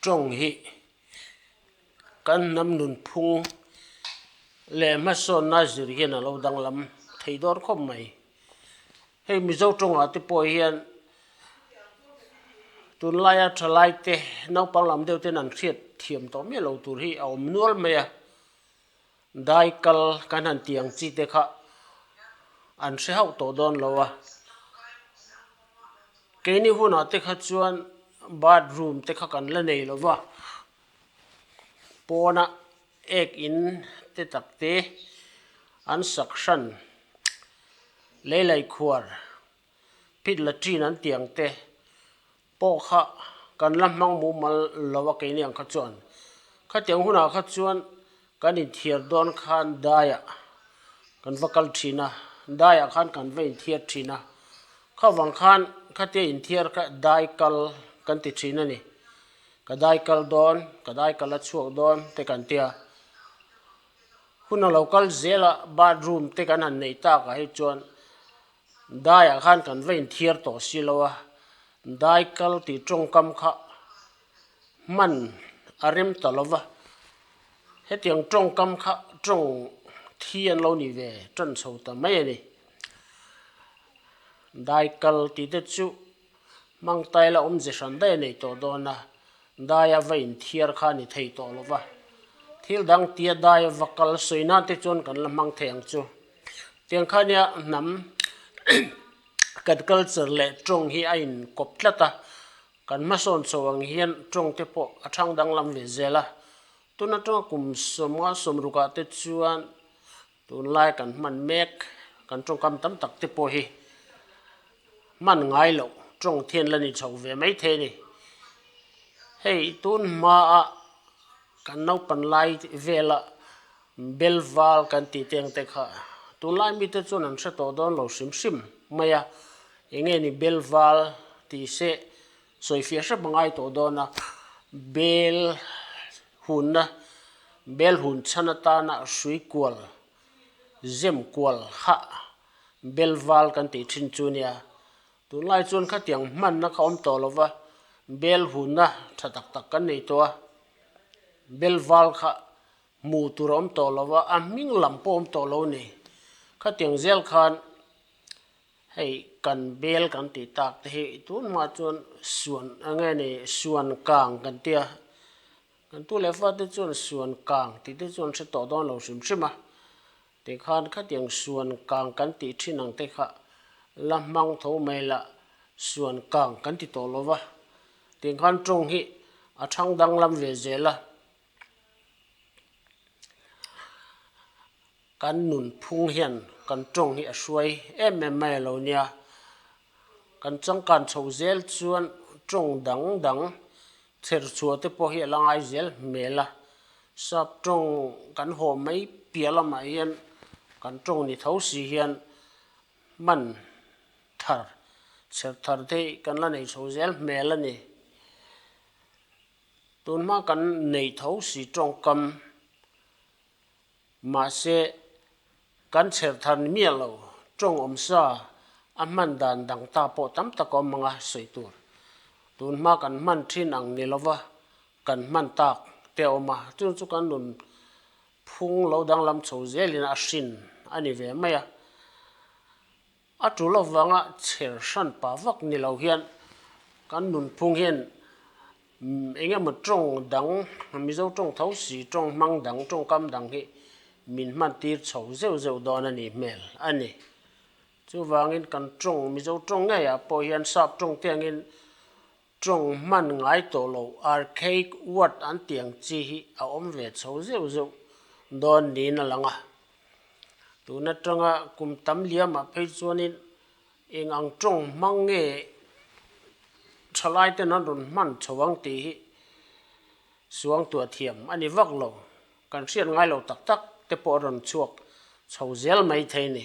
Tawng hi kan hnam nunphung leh hmasawnna zir hian a lo danglam thei dawn khawp mai. Hei Mizo tawngah te pawh hian tunlaia thalai te naupang lam deuh ten an hriat thiam tawh miah lo tur hi a awm nual mai a. Dai kal kan han tih ang chi te kha an hre hauh tawh dawn lo a. Keini hunah te kha chuan bathroom te kha kan la nei lo va, pawna ek in te tak te an sak hran leilai khuar phit latrine an tih ang te pawh kha kan la hmang mumal lo a keini ang kha chuan. Khatiang hunah kha chuan kan inthiar dawn khan daiah kan va kal thin a, daiah khan kan va inthiar thin a, kha vang khan khatia inthiar kha dai kal kan ti thin a ni. Ka dai kal dawn, ka dai kal a chhuak dawn te kan ti a. Hun a lo kal zel a, bathroom te kan han neih takah hi chuan Daiah khan kan va inthiar tawh si lo a, dai kal tih tawngkam kha hman a rem ta lo va, hetiang tawngkam kha tawng thi an lo ni ve tan chho ta mai a ni. Dai kal tih te chu hmang taila awmze hran daih a nei tawh dawn a, daia va inthiar kha a ni thei tawh lo va, thil dang tia daia va kal sawi nan te chuan kan la hmang thei ang chu. Tiang kha nia hnam kan culture leh tawng hi a inkawp tlat a, kan hmasawn chho ang hian tawng te pawh a thang danglam ve zel a. Tun atanga kum sawmnga sawmrukah te chuan tunlai kan hman mek kan tawngkam tam tak te pawh hi hman ngai loh tawng thian la ni chho ve mai thei a ni. Hei tun hmaa Kan naupan lai vela bel val kan tih te ang te kha tunlai mite chuan an hre tawh dawn lo hrim hrim mai a, enge ni bel val tih se sawifiah hrep a ngai tawh dawn a, bel hunna bel hun chhan atana hrui kual zem kual hah bel val kan tih thin chu nia. Tunlai chuan khatiang hmanna kha awm tawh lo va, bel hunna tha tak tak kan nei tawh a, bel val kha hmuh tur a awm tawh lo va, a hming lam pawh a awm tawh lo a ni. Khatiang zel khan hei kan bel kan tih tak te hi tunhma chuan suan eng nge ni suan kang kan tia, kan tu leh fate chuan suan kang tih te chuan hre tawh dawn lo hrim hrim a. Tikhan khatiang suan kang kan tih thin ang te kha la hmang tho mai la, suan kang kan ti tawh lo va. Tikhan tawng hi a thang danglam ve zel a. Kan nunphung hian kan tawng hi a hruai em em mai a lo nia. Kan changkan chho zel chuan tawng dang dang chher chhuah te pawh hi a la ngai zel hmel a. Sap tawng kan haw mai piah lamah hian kan tawng ni tho si hian hman thar chher thar te hi kan la nei chho zel hmel a ni. Tunhma kan nei tho si tawngkam Mahse, kan chher thar ni miah lo, tawng awmsa a hman dan dang ta pawh tam tak a awm ang a, sawi tur. Tun hma kan hman thin ang ni lova kan hman tak te a awm a, chung chu kan nun phung lo danglam chho zelin a hrin a ni ve mai a. A tul avanga chher hran pa vak ni lo hian kan nunphung hian eng emaw tawng dang, Mizo tawng tho si, tawng hmang dang, tawngkam dang hi min hman tir chho zeuh zeuh dawn a nih hmel a ni. Chuvangin kan tawng, Mizo tawng ngeiah pawh hian sap tawng te angin tawng hman ngai tawh lo, archaic word an tih ang chi hi a awm ve chho zeuh zeuh dawn niin a lang a. Tun atanga kum tam liamah phei chuanin eng ang tawng hmang nge thalai ten an rawn hman chho ang tih hi suangtuah thiam a ni vak lo. Kan hriat ngai lo tak tak te pawh a rawn chhuak chho zel mai thei a ni.